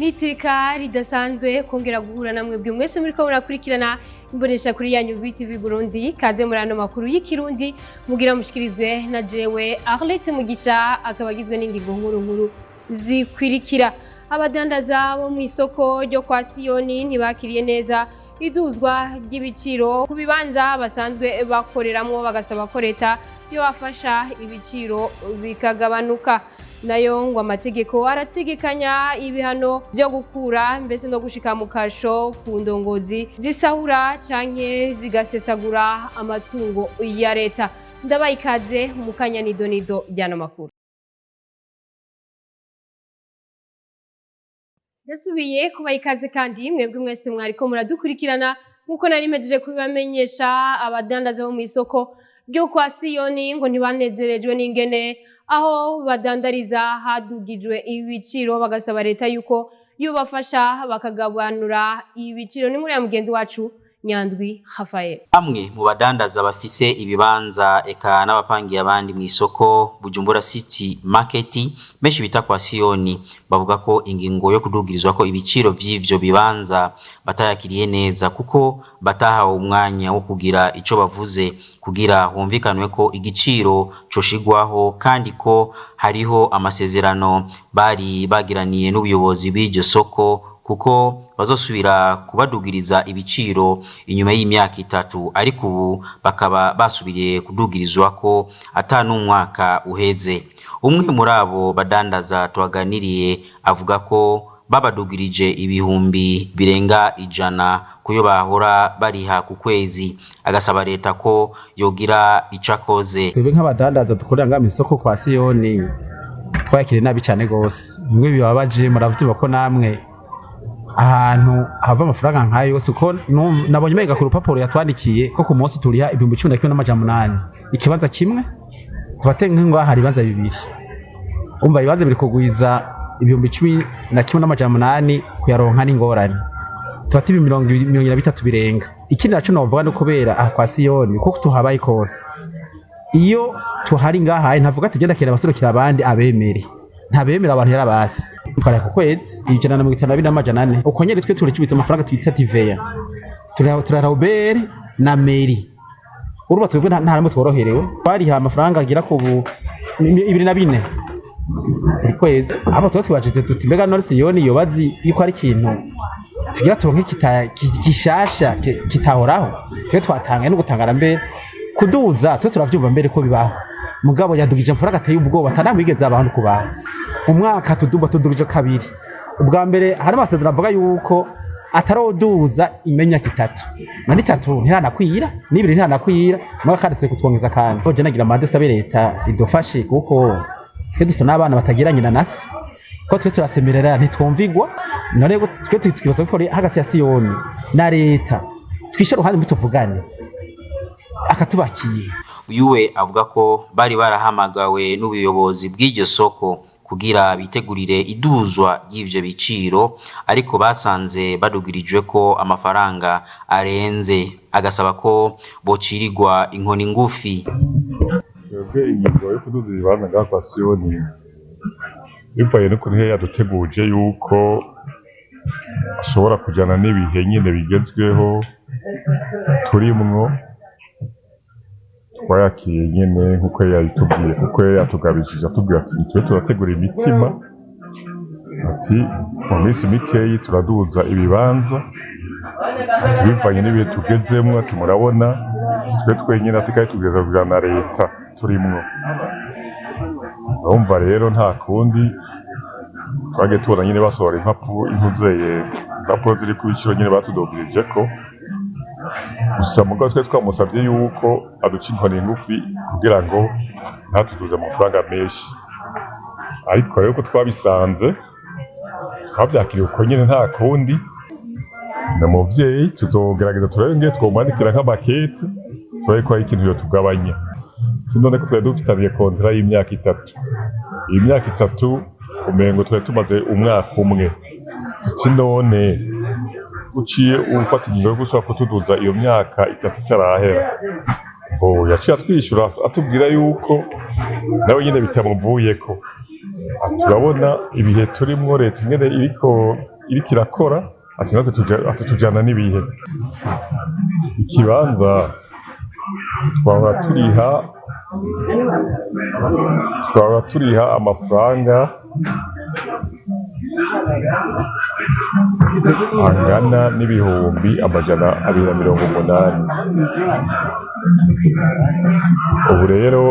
N'iteka ridasanzwe kongera guhura namwe bwe mwese muriko murakurikirana imbonesha kuri yanyu BTV Burundi. Kaze muri ano makuru y'ikirundi mugira mushikirizwe na jewe Arlette Mugisha, akaba agizwe n'ingingo nkuru nkuru zikwirikira. Abadandaza bo mu isoko ryo kwa Siyoni ntibakiriye neza iduzwa ry'ibiciro ku bibanza basanzwe bakoreramwo, bagasaba ko leta yobafasha ibiciro bikagabanuka. Nayo ngo amategeko arategekanya ibihano vyo gukura mbese no gushika mu kasho ku ndongozi zisahura canke zigasesagura amatungo ya leta. Ndabaye ikaze mu kanya nidonido ry'ano makuru. Ndasubiye kubaha ikaze kandi mwebwe mwese mwariko muradukurikirana. Nk'uko nari mpejeje kubibamenyesha, abadandaza bo mw'isoko ryo kwa Siyoni ngo ntibanezerejwe n'ingene aho badandariza hadugijwe ibiciro, bagasaba leta yuko yobafasha bakagabanura ibiciro. Ni muri ya mugenzi wacu Nyandwi Rafael. Bamwe mu badandaza bafise ibibanza eka n'abapangiye abandi mw'isoko Bujumbura City Market, benshi bita kwa Siyoni, bavuga ko ingingo yo kudugirizwa ko ibiciro vy'ivyo bibanza batayakiriye neza, kuko batahawe umwanya wo kugira ico bavuze kugira humvikanwe ko igiciro coshigwaho, kandi ko hariho amasezerano bari bagiraniye n'ubuyobozi bw'iryo soko kuko bazosubira kubadugiriza ibiciro inyuma y'imyaka 3, ariko ubu bakaba basubiriye kudugirizwa ko ata n'umwaka uheze. Umwe muri abo badandaza twaganiriye avuga ko babadugirije ibihumbi birenga 100 kuyo bahora bariha ku kwezi, agasaba leta ko yogira ico akoze. Twebwe nk'abadandaza dukorera ngaha mw'isoko kwa Siyoni twakiriye nabi cane gose, bimwe bibabaje. Muravyumva ko namwe ahantu hava amafaranga nkayo yose, ko nabonye umenga ku rupapuro yatwandikiye ko ku munsi turiha 11,800 ikibanza kimwe. Tubate nk'ingaha hari ibibanza bibiri, umva ibibanza biri kugwiza 11,800, kuyaronka n'ingorane. Tubate ibi 23 birenga. Ikindi naco novuga ni kubera aha kwa Siyoni kuko tuhabaye kose, iyo tuhari ngaha ntavuga ati genda kera abaserukira abandi abemere, ntabemera abantu yarabasi. Twara ku kwezi 152,400. Uko nyene twe turikibita amafaranga twita TVA, turara Uber na Meri. Urumva twebwe nta namwe tworoherewe, twariha amafaranga agira ku 24 buri kwezi. Abo tuba twibajije tuti mbega none Siyoni yobazi yuko ari ikintu tugira turonke gishasha kitahoraho? Twe twatangaye no gutangara mbere kuduza, twe turavyumva mbere ko bibaho, mugabo yadugije amafaranga ateye ubwoba atanamwigeze abantu kubaho. Umwaka tuduba tudugije kabiri. Ubwa mbere hari amasezerano avuga yuko ataroduza imyaka 3, none 3 ntiranakwira n'ibiri ntiranakwira, mugabo kandi se kutwongeza kandi. Je nagira amande sabe leta idufashe, kuko twe dusa n'abana batagira nyina na se, ko twe turasemerera ntitwumvigwa. None twe twibaza ko hagati ya Siyoni na leta twishe uruhande mbi tuvugane akatubakiye. Uyuwe avuga ko bari barahamagawe n'ubuyobozi bw'iryo soko kugira bitegurire iduzwa ry'ivyo biciro, ariko basanze badugirijwe ko amafaranga arenze, agasaba ko bocirirwa inkoni ngufi. Twebwe ingingo yo kuduza ibibanza ngaha kwa Siyoni bivanye n'ukuntu yaduteguje yuko ashobora kujana n'ibihe nyene bigezweho turimwo, twayakiriye nyene nkuko yayitubwiye, kuko yatugabishije atubwira ati tube turategura imitima, ati mu minsi mikeyi turaduza ibibanza bivanye n'ibihe tugezemwo, ati murabona twe twenyine, ati kandi tugeza kujana na leta turimwo. Urumva rero nta kundi twagiye tubona nyine basohora impapuro, intuzeye impapuro ziri ku biciro nyine batudugirije ko. Gusa mugabo twe twamusabye yuko aduca inkoni ngufi kugira ngo ntatuduze amafaranga menshi, ariko rero ko twabisanze twavyakiriye uko nyene nta kundi. Na muvyeyi tuzogerageza turabe ingene twomwandikira nk'amakete, turabe ko hari ikintu yotugabanya. Sinone ko twari dufitaniye kontara y'imyaka 3, iyi myaka 3 umengo twari tumaze umwaka umwe, tuti none uciye ufata ingingo yo gusubira kutuduza iyo myaka 3 itarahera? Bo yaciye atwishyura atubwira yuko nawe nyine bitamuvuyeko. Turabona ibihe turimwo, leta ingene iriko irakora, ati natwe ati tujana n'ibihe. Ikibanza twahora turiha amafaranga angana n'280,000. Ubu rero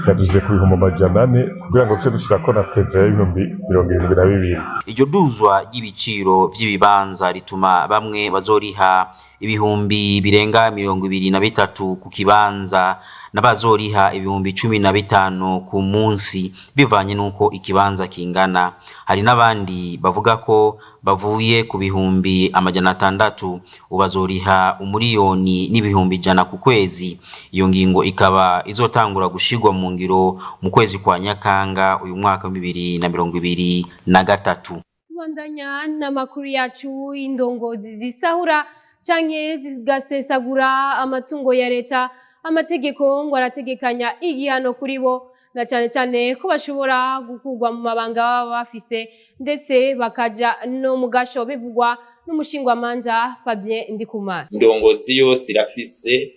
yaduze ku 400,000 kugira ngo tuce dushirako na TVA y'72,000. Iryo duzwa ry'ibiciro vy'ibibanza rituma bamwe bazoriha ibihumbi birenga 23 ku kibanza, n'abazoriha 15,000 ku munsi, bivanye n'uko ikibanza kingana. Hari n'abandi bavuga ko bavuye ku 600,000, ubu bazoriha 1,100,000 ku kwezi. Iyo ngingo ikaba izotangura gushirwa mu ngiro mu kwezi kwa Nyakanga uyu mwaka wa 2023. Tubandanya n'amakuru yacu. Indongozi zisahura canke zigasesagura amatungo ya leta, amategeko ngo arategekanya igihano kuri bo, na cane cane ko bashobora gukurwa mu mabanga baba bafise, ndetse bakaja no mu gasho, bivugwa n'umushingwamanza Fabien Ndikumana. Indongozi yose irafise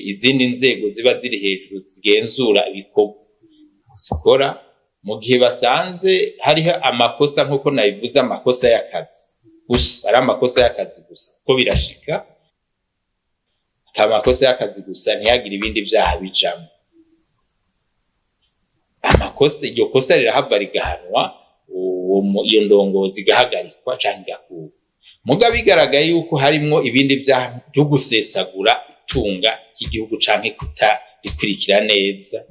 izindi nzego ziba ziri hejuru zigenzura ibikorwa zikora. Mu gihe basanze hariho amakosa, nk'uko nabivuze, amakosa y'akazi gusa, ari amakosa y'akazi gusa, kuko birashika akaba amakosa y'akazi gusa, ntihagire ibindi vyaha bijamwo, amakosa, iryo kosa rirahava rigahanwa, iyo ndongozi igahagarikwa canke igakurwa. Muga bigaragaye yuko harimwo ibindi vyaha vyo gusesagura itunga ry'igihugu canke kutarikurikira neza,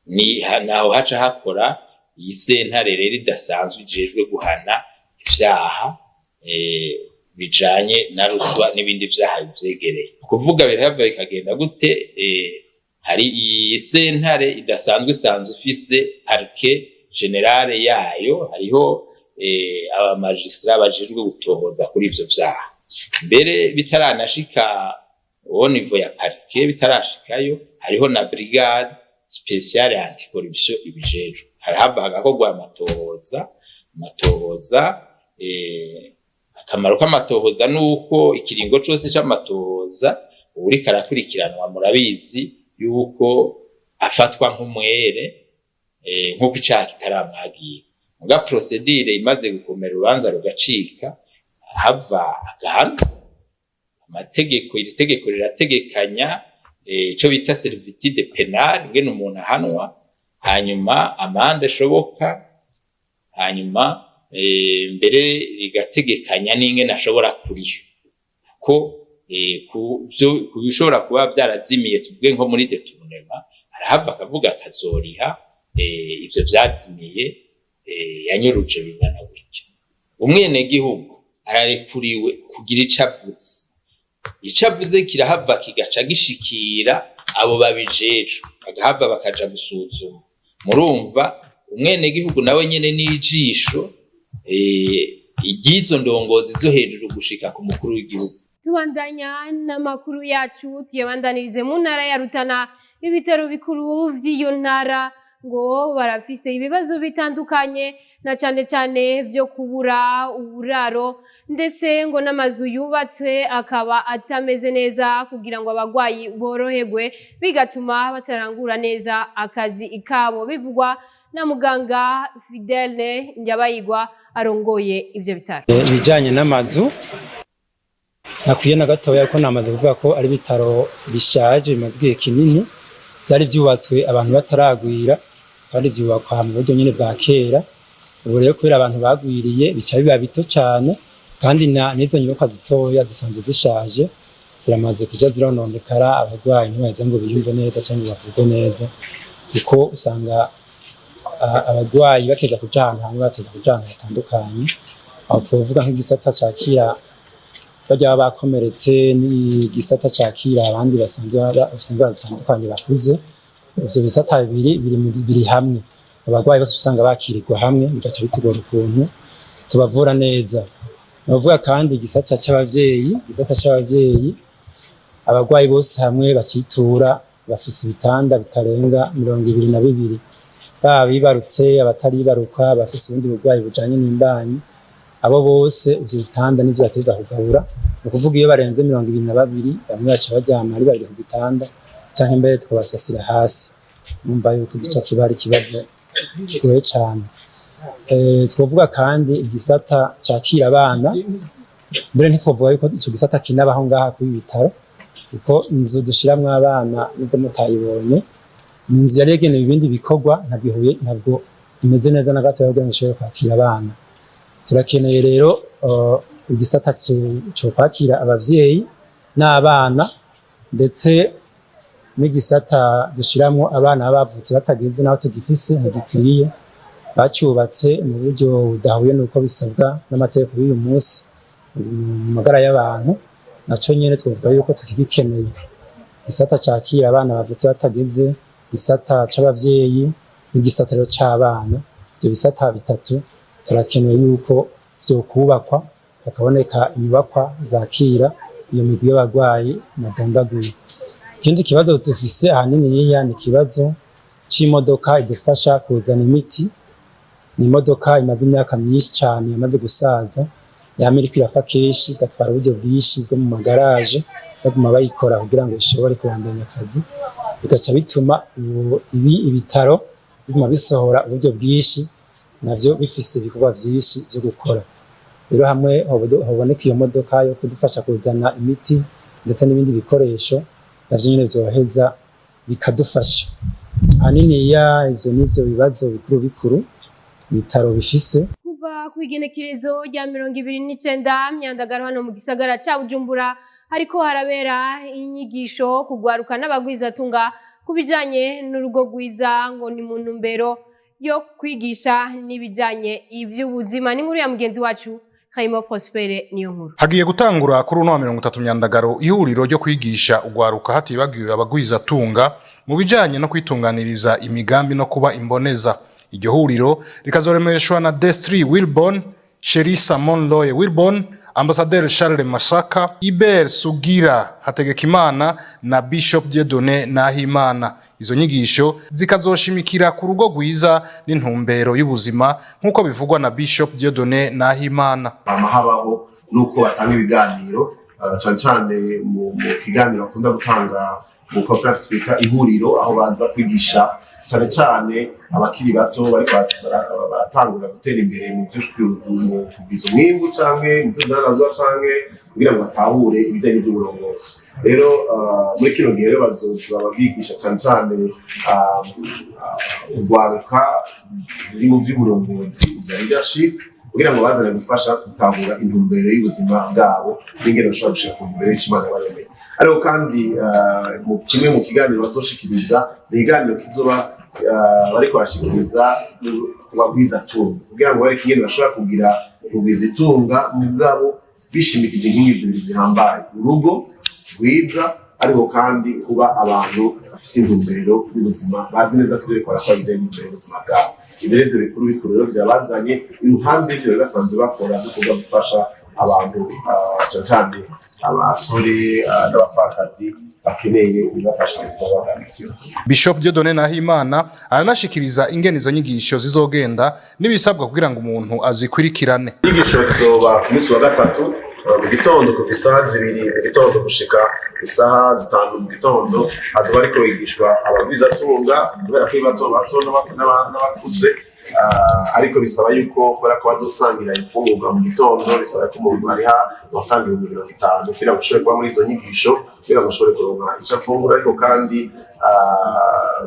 ni naho haca hakora iyi sentare rero idasanzwe ijejwe guhana ivyaha bijanye na ruswa n'ibindi vyaha bivyegereye. Kuvuga birahava bikagenda gute? Hari iyi sentare idasanzwe isanzwe ifise parquet général yayo, hariho abamajisitara bajejwe gutohoza kuri ivyo vyaha. Mbere bitaranashika au niveau ya parquet, bitarashikayo, hariho na brigade spéciale anticorruption ibijejwe. Harahava hagakorwa amatohoza. Akamaro k'amatohoza nuko ikiringo cose c'amatohoza uwuriko arakurikiranwa, murabizi yuko afatwa nk'umwere, nk'uko icaha kitaramwagira. Muga procédure imaze gukomera, urubanza rugacika, hava agahanwa. Amategeko, iri tegeko rirategekanya ico bita servitude pénale, ingene umuntu ahanwa, hanyuma amande ashoboka, hanyuma mbere rigategekanya n'ingene ashobora kuriha ko ku bishobora kuba vyarazimiye. Tuvuge nko muri détournement, arahava akavuga atazoriha ivyo vyazimiye, yanyuruje bingana gutya. Umwenegihugu ararekuriwe kugira ico avuze. Ico avuze kirahava kigaca gishikira abo babijejwe, bagahava bakaja gusuzuma. Murumva, umwenegihugu nawe nyene n'ijisho ry'izo ndongozi zo hejuru gushika ku mukuru w'igihugu. Tubandanya n'amakuru yacu, tuyabandanirize mu ntara ya Rutana. Ibitaro bikuru vy'iyo ntara ngo barafise ibibazo bitandukanye, na cane cane vyo kubura uburaro, ndetse ngo n'amazu yubatse akaba atameze neza kugira ngo abagwayi boroherwe, bigatuma batarangura neza akazi kabo, bivugwa na muganga Fidele Njabayigwa arongoye ivyo bitaro. Ibijyanye n'amazu nakwiye na gatoya, ko namaze kuvuga ko ari ibitaro bishaje, bimaze igihe kinini, byari byubatswe abantu bataragwira, kandi byubakwa mu buryo nyine bwa kera. Ubu rero kubera abantu bagwiriye, bica biba bito cyane, kandi n'izo nyubakwa zitoya zisanzwe zishaje, ziramaze kuja zirononekara. Abarwayi ntibaheza ngo biyumve neza cyangwa bavurwe neza, kuko usanga abarwayi bateza kuja ahantu hamwe, bateza kuja ahantu hatandukanye. Aho twovuga nk'igisata cakira barya baba bakomeretse, n'igisata cakira abandi basanzwe bafise indwara zitandukanye bakuze. Ivyo bisata bibiri biri hamwe, abarwayi bose usanga bakirirwa hamwe, bigaca bitugora ukuntu tubavura neza. Novuga kandi igisata c'abavyeyi, abarwayi bose hamwe bacitura bafise ibitanda bitarenga 22. Baba bibarutse, abataribaruka, abafise ubundi burwayi bujanye n'imbanyi, abo bose ivyo bitanda nivyo bateza kugabura. Ni ukuvuga iyo barenze 22, bamwe baca baryama ari babiri ku gitanda, canke mbere tukabasasira hasi. Numva yuko igica kiba ari ikibazo kigoye cane. Twovuga kandi igisata cakira abana. Mbere ntitwovuga yuko ico gisata kinabaho ngaha kuri ibi bitaro, kuko inzu dushiramwo abana, nubwo mutayibonye, ni inzu yari yagenewe ibindi bikorwa, ntabwo ihuye, ntabwo imeze neza na gato kugira ngo ishobore kwakira abana. Turakeneye rero igisata co kwakira abavyeyi n'abana, ndetse n'igisata dushiramwo abana baba bavutse batageze, naho tugifise ntigikwiye, bacubatse mu buryo budahuye n'uko bisabwa n'amategeko y'uyu munsi mu magara y'abantu. Naco nyene twovuga yuko tukigikeneye, igisata cakira abana bavutse batageze, igisata c'abavyeyi n'igisata rero c'abana. Ivyo bisata bitatu turakeneye yuko vyokubakwa, hakaboneka inyubakwa zakira iyo migwi y'abarwayi nadondaguye. Ikindi kibazo dufise ahaniniya ni ikibazo c'imodoka idufasha kuzana imiti. Ni imodoka imaze imyaka myinshi cane, yamaze gusaza, yama iriko irafa kenshi, igatwara uburyo bwinshi bwo mu magaraje baguma bayikora kugira ngo ishobore kubandanya akazi, bigaca bituma ibi ibitaro biguma bisohora uburyo bwinshi, navyo bifise ibikorwa vyinshi vyo gukora. Rero hamwe hoboneka iyo modoka yo kudufasha kuzana imiti ndetse n'ibindi bikoresho, navyo nyene vyoheza bikadufasha. Ahaniniya ivyo nivyo bibazo bikuru bikuru ibitaro bifise. Kuva ku igenekerezo rya 29 Myandagaro, hano mu gisagara ca Bujumbura hariko harabera inyigisho kugwaruka n'abagwizatunga ku bijanye n'urugo rwiza, ngo ni mu ntumbero yo kwigisha n'ibijanye ivy'ubuzima. N'inkuru ya mugenzi wacu Hayimo Prospere niyo nkuru. Hagiye gutangura kuri uno wa 30 Myandagaro ihuriro ryo kwigisha ugwaruka, hatibagiwe abagwizatunga, mu bijanye no kwitunganiriza imigambi no kuba imboneza. Iryo huriro rikazoremeshwa na Destry Wilborn, Sherisa Monroy Wilborn, Ambasaderi Charles Masaka, Iber Sugira Hategekimana na Bishop Dieudonné Nahimana. Izo nyigisho zikazoshimikira ku rugo rwiza n'intumbero y'ubuzima, nk'uko bivugwa na Bishop Dieudonné Nahimana. Hama habaho nuko batanga ibiganiro, cane cane mu kiganiro bakunda gutanga mu conference twita ihuriro, aho baza kwigisha cane cane abakiri bato bariko baratangura gutera imbere mu byo kugwiza umwimbu canke mu vy'urudandazwa, canke kugira ngo batahure ibijanye n'ivy'uburongozi. Rero muri kino gihe rero bazoza babigisha cane cane urwaruka ruri mu vy'uburongozi bya leadership, kugira ngo bazane gufasha gutahura intumbero y'ubuzima bwabo n'ingene bashobora gushika ku ntumbero y'Imana yabaremeye. Ariko kandi mu kimwe mu kiganiro bazoshikiriza ni ikiganiro kizoba bariko barashikiriza kubagwizatunga, kugira ngo bareke ingene bashobora kugira rugwizitunga mugabo bishimikije inkingi zibiri zihambaye: urugo rwiza, ariko kandi kuba abantu bafise intumbero y'ubuzima, bazi neza ko bariko barakora ibijanye n'intumbero y'ubuzima bwabo. Ibyo rero bikuru bikuru rero vyabazanye, iruhande y'ivyo bari basanzwe bakora bikorwa gufasha abantu, cane cane abasore n'abapfakazi bakeneye ibibafasha mu buzima bwa misi yose. Bishop Dieudonné Nahimana aranashikiriza ingene izo nyigisho zizogenda n'ibisabwa kugira ngo umuntu azikurikirane. Inyigisho zizoba ku munsi wa gatatu mu gitondo, kuva isaha 2 mu gitondo gushika isaha 5 mu gitondo. Hazoba ariko higishwa abagwizatunga, kubera ko ari bato bato n'abakuze. Ariko bisaba yuko, kubera ko bazosangira imfungurwa mu gitondo, bisaba ko umuntu ariha amafaranga 50,000 kugira ngo ashobore kuba muri izo nyigisho, kugira ngo ashobore kuronka ico afungura. Ariko kandi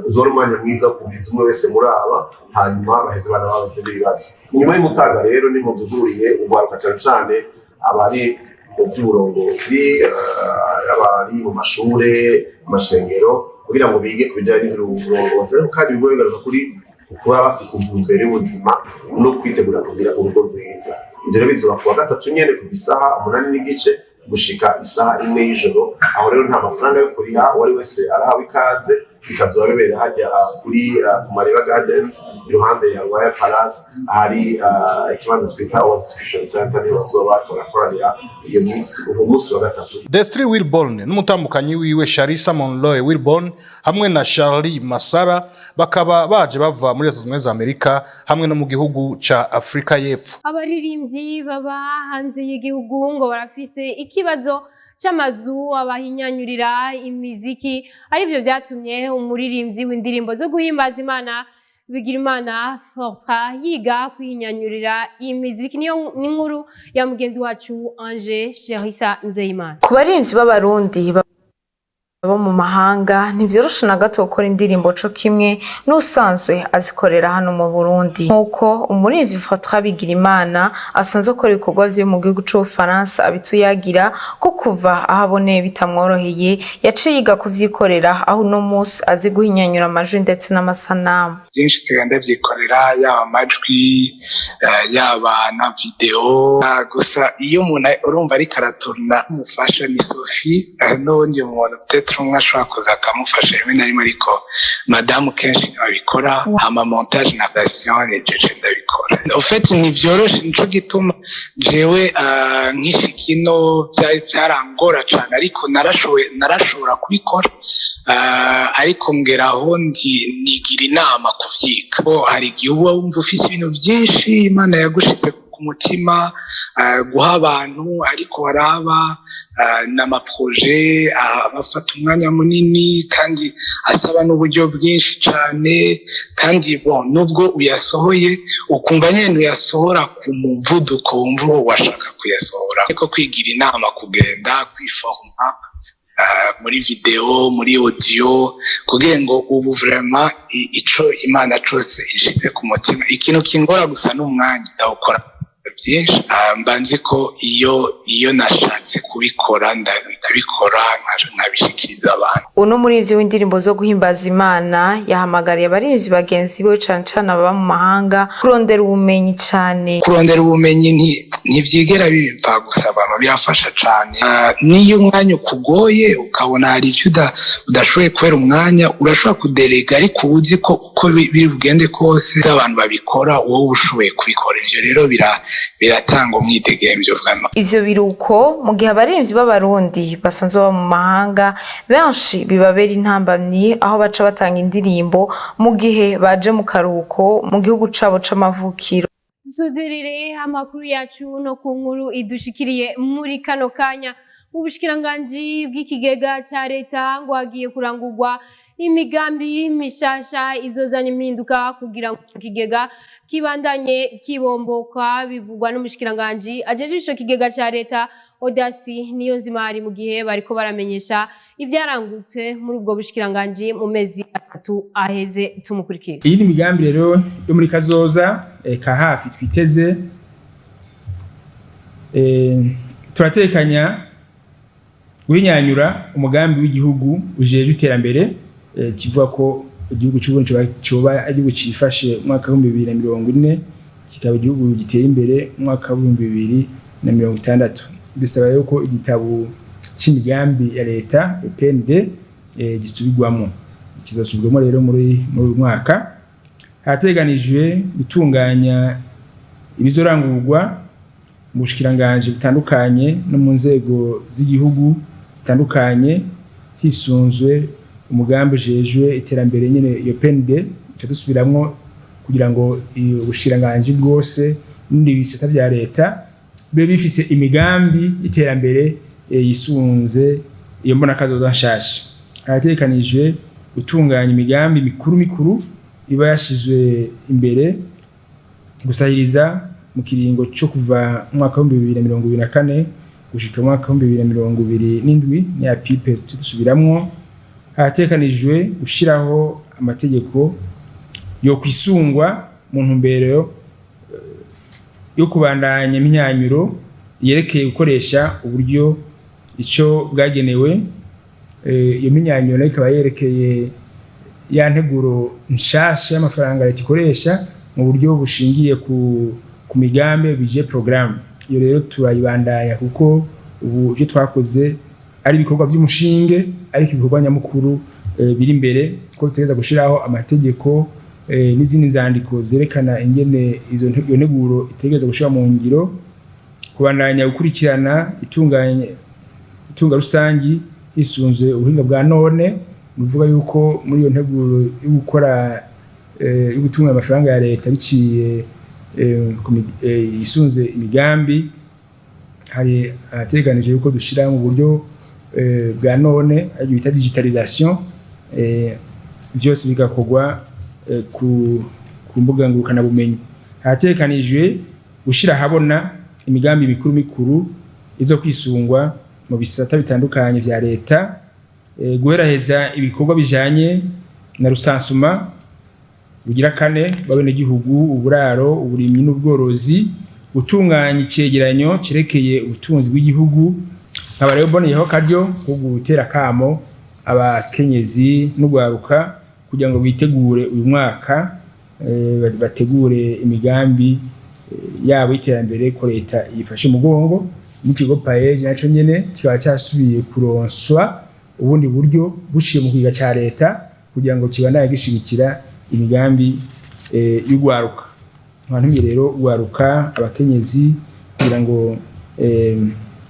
uzora umwanya mwiza wo kumviriza umwe wese muri aba, hanyuma baheze banababaze n'ibibazo. Inyuma y'umutaga rero niho duhuriye urwaruka, cane cane abari mu by'uburongozi, abari mu mashure, amashengero, kugira ngo bige ku bijyanye n'iby'uburongozi, ariko kandi bimwe bigaruka kuri kuba bafise intumbero y'ubuzima no kwitegura kugira urugo rwiza. Ibyo rero bizoba ku wa gatatu nyene, kuva isaha 8:30 gushika isaha 1 y'ijoro. Aho rero nta mafaranga yo kuriha, uwo ari wese arahawe ikaze. Bikazoba bibera hajya kuri ku Mariba Gardens, iruhande ya Royal Palace, hari ikibanza twita Oasis Christian Center, niho bazoba bariko barakoranira iyo minsi, uwo munsi wa gatatu. Destry Wilborn n'umutambukanyi wiwe Sharissa Monroe Wilborn hamwe na Charlie Masara bakaba baje bava muri Leta Zunze Ubumwe za Amerika hamwe no mu gihugu ca Afrika y'Epfo. Abaririmbyi baba hanze y'igihugu ngo barafise ikibazo c'amazu abahinyanyurira imiziki, arivyo vyatumye umuririmbyi w'indirimbo zo guhimbaza Imana Bigirimana Fortra yiga kwihinyanyurira imiziki. Niyo n'inkuru ya mugenzi wacu Ange Sherisa Nzeyimana. Ku baririmbyi b'Abarundi baba mu mahanga, ntivyoroshe na gato gukora indirimbo co kimwe n'usanzwe azikorera hano mu Burundi, nk'uko umuririmbyi Fortra Bigirimana asanzwe akora ibikorwa vyo mu gihugu c'Ubufaransa abituyagira ko kuva aho aboneye bitamworoheye, yaciye yiga kuvyikorera, aho uno musi azi guhinyanyura amajwi ndetse n'amasanamu. Byinshi nsigaye ndavyikorera, yaba amajwi, yaba na video. Gusa iyo umuntu urumva ariko araturuna, umufasha ni Sophie, n'uwundi muntu peut-être umwe ashobora kuza akamufasha rimwe na rimwe, ariko madamu kenshi ntibabikora. Hama montage na version ni jeje ndabikora. Au fait ntivyoroshe, nico gituma jewe nkishika ino vyarangora cane, ariko narashoboye, narashobora kubikora. Ariko ngeraho ndi nigira inama kuvyiga. Bo hari igihe uba wumva ufise ibintu vyinshi Imana yagushize ku mutima guha abantu, ariko waraba n'amaproje abafata umwanya munini kandi asaba n'uburyo bwinshi cane, kandi bon, nubwo uyasohoye ukumva nyene uyasohora ku muvuduko wumva uwo washaka kuyasohora. Ariko kwigira inama, kugenda kwiforma muri video, muri audio, kugira ngo ubu vraiment ico Imana cose ishize ku mutima. Ikintu kingora gusa n'umwanya, ndawukora byinshi. Mba nzi ko iyo nashatse kubikora ndabikora nkabishikiriza abantu. Uno muririmbyi w'indirimbo zo guhimbaza Imana yahamagariye abaririmbyi bagenzi be, cane cane ababa mu mahanga, kurondera ubumenyi cane. Kurondera ubumenyi ntivyigera bipfa gusa, bama birafasha cane. Niyo umwanya ukugoye, ukabona hari ivyo udashoboye kubera umwanya, urashobora kudelega, ariko uba uzi ko uko biri bugende kose abantu babikora, wowe ushoboye kubikora. Ivyo rero biratanga umwidegemvyo vraiment. Ivyo biruko mu gihe abaririmbyi b'Abarundi basanzwe baba mu mahanga benshi bibabera intambamyi, aho baca batanga indirimbo mu gihe baje mu karuhuko mu gihugu cabo c'amavukiro. Dusuzirire amakuru yacu no ku nkuru idushikiriye muri kano kanya. Mu bushikiranganji bw'ikigega ca leta ngo hagiye kurangurwa imigambi mishasha izozana impinduka kugira ngo ikigega kibandanye kibomboka. Bivugwa n'umushikiranganji ajejwe ico kigega ca leta, Odasi Niyonzima, mu gihe bariko baramenyesha ivyarangutse muri ubwo bushikiranganji mu mezi 3 aheze. Tumukurikire. Iyi ni imigambi rero yo muri kazoza ka hafi twiteze. Turatekanya guhinyanyura umugambi w'igihugu ujejwe iterambere, kivuga ko igihugu c'Uburundi coba igihugu cifashe mu mwaka w'2040, kikaba igihugu gitera imbere mu mwaka w'2060. Bisaba yuko igitabo c'imigambi ya leta, PND, gisubirwamo. Kizosubirwamo rero muri uyu mwaka. Hateganijwe gutunganya ibizorangurwa mu bushikiranganji butandukanye no mu nzego z'igihugu zitandukanye, hisunzwe umugambi ujejwe iterambere nyene, iyo PND ica dusubiramwo kugira ngo ubushikiranganji bwose n'ibindi bisata vya leta bibe bifise imigambi y'iterambere yisunze iyo mbonakazoza nshasha. Harategekanijwe gutunganya imigambi mikuru mikuru iba yashizwe imbere gusahiriza mu kiringo cyo kuva mu mwaka w'2024 gushika mu mwaka w'2027, ni PIPE dusubiramwo. Harategekanijwe gushiraho amategeko yo kwisungwa mu ntumbero yo kubandanya imyanyuro yerekeye gukoresha uburyo ico bwagenewe. Iyo minyanyuro nayo ikaba yerekeye ya nteguro nshasha y'amafaranga leta ikoresha mu buryo bushingiye ku migambi, budget programme. Iyo rero turayibandanya, kuko ubu ivyo twakoze ari ibikorwa vy'umushinge, ariko ibikorwa nyamukuru. biri imbere ko dutegereza gushiraho amategeko n'izindi nzandiko zerekana ingene iyo nteguro itegereza gushira mu ngiro, kubandanya gukurikirana itunganya itunga rusangi hisunzwe ubuhinga bwa none. Ni ukuvuga yuko muri iyo nteguro yo gukora yo gutunganya amafaranga ya leta biciye yisunze imigambi, hari ahateganije yuko dushira mu buryo bwa none, aribyo bita digitalisation, byose bigakorwa ku mbuga ngurukanabumenyi. Hategekanijwe gushyira ahabona imigambi mikuru mikuru izo kwisungwa mu bisata bitandukanye vya leta, guheraheza ibikorwa bijanye na recensement bugira kane bw'abenegihugu, uburaro, uburimyi n'ubworozi, gutunganya icegeranyo cerekeye ubutunzi bw'igihugu. Nkaba rero mboneyeho karyo ko gutera kamo abakenyezi n'ugwaruka kugira ngo bitegure uyu mwaka, bategure imigambi yabo y'iterambere, ko leta yifashe umugongo. N'ikigo PAEEJ naco nyene kikaba casubiye kuronswa ubundi buryo buciye mu kigega ca leta kugira ngo kibandanye gishigikira imigambi y'ugwaruka. Ntumye rero ugwaruka, abakenyezi, kugira ngo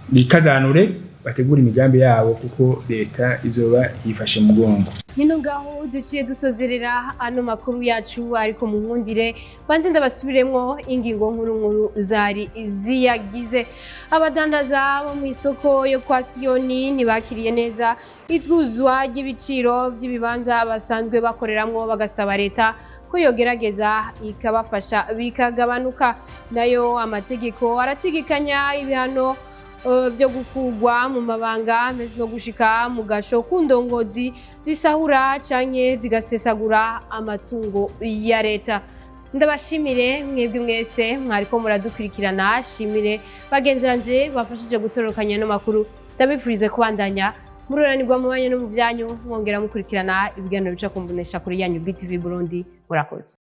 bikazanure, bategure imigambi yabo, kuko leta izoba yifashe mu mugongo. Nino ngaho duciye dusozerera ano makuru yacu, ariko mu nkundire banze ndabasubiremwo ingingo nkuru nkuru zari ziyagize. Abadandaza bo mu isoko yo kwa Siyoni ntibakiriye neza iduzwa ry'ibiciro vy'ibibanza basanzwe bakoreramwo, bagasaba leta ko yogerageza ikabafasha bikagabanuka. Nayo amategeko arategekanya ibihano byo gukugwa mu mabanga mbese no gushika mu gasho ku ndongozi zisahura canke zigasesagura amatungo ya leta. Ndabashimire mwebwe mwese mwariko muradukurikirana, shimire bagenzi banje bafashije gutorokanya no makuru. Ndabifurize kubandanya mururanirwa mu banyu no mu vyanyu, mwongera mukurikirana ibiganiro bica kumbonesha kuri yanyu BTV Burundi. Murakoze.